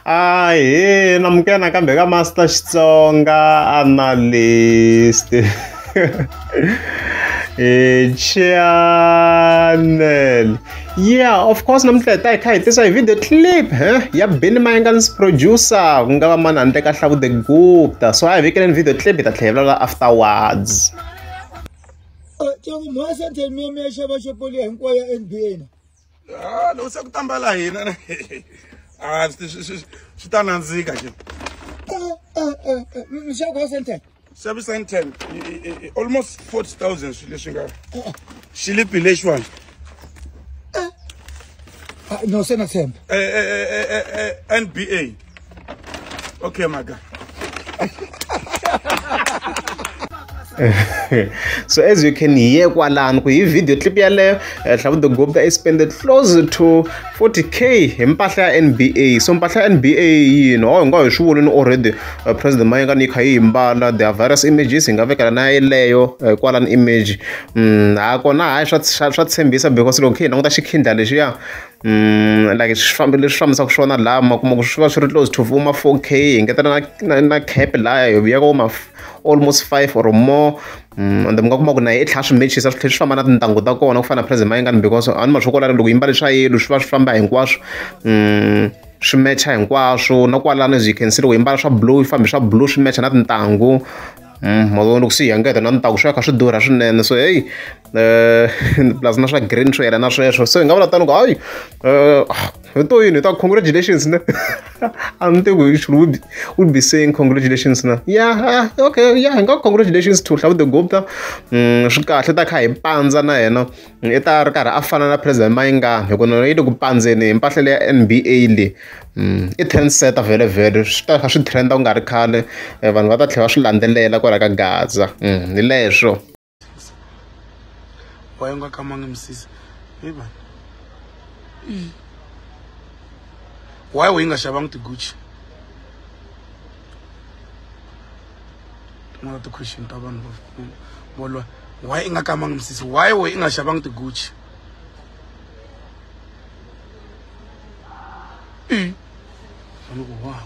Ahee namukela nakambe ka Master Xitsonga Analyst channel. Yeah, of course namuntlha hi ta hi kha hi tisa hi video clip he ya Benny Mayengani producer ku nga va mani handle ka Hlavu the Gupta. So a hi vekeleni video clip hi ta tlhela hi vulavula afterwards. Cengo mhaka sentence mi ya mi ya xava xopo liya hinkwayo ya NBA na. Ah, loko se ku tambala hina ah swi ta nandzika ke. Nxavo wa sentence. Xavi sentence almost 40,000 swilo leswi nga xilipi lexiwani. No se na tshemba. NBA. Okay my guy. So as you can hear kwalano ku hi video clip yaleyo Hlavu the Gupta i spended close to 40k hi mpahla ya NBA. So mpahla ya NBA yini ho hi nga hi swi vonini already President Mayengani yi kha yi mbala. There are various images hi nga vekela na yeleyo kwalano image. Ha kona hayi swa tshembisa because loko hi languta xikhindla lexiya like swi leswi fambisaka swona laha ma kuma ku swi va swi ri close to vo ma 4k hi ngetela na cap laya hi ya ka ma almost 5 or more. And mi nga kuma ku na ye i tlhela swi mechisa swi tlhela swi famba na tintangu ta kona ku fana na President Mayengani because a ni ma swi kwalano loko yi mbale swa yellow swi va swi famba hinkwaswo swi mecha hinkwaswo na kwalano as you can see loko yi mbala swa blue yi fambe swa blue swi mecha na tintangu. Ma vona loko se hi engeta na ntangu swi ya kha swi durha swinene. So hey plus na swa green swo yelana na sweswo. So hi nga vula tano ku hayi hi to yini hi ta congratulations ne. A ni tivi ku we would be saying congratulations na. Yeah, okay, yeah, hi nga congratulations to Hlavu the Gupta. Swi kahle ta kha hi pandza na yena i ta ri karhi a fana na President Mayengani hi ku na yi le ku pandzeni hi mpahla leya NBA leyi. I trendsetter vhele vhele swi ta kha swi trenda ku nga ri khale vanhu va ta tlhela va swi landzelela kwala ka Gaza. Hi leswo. Why u nga kamangi misisi? Hey vanhu. Why u yi nga xavangi ti-Gucci? Tin'wana ti-question ta vanhu vo lwa. Why i nga kamangi misisi? Why u yi nga xavangi ti-Gucci? Vanhu ku wow.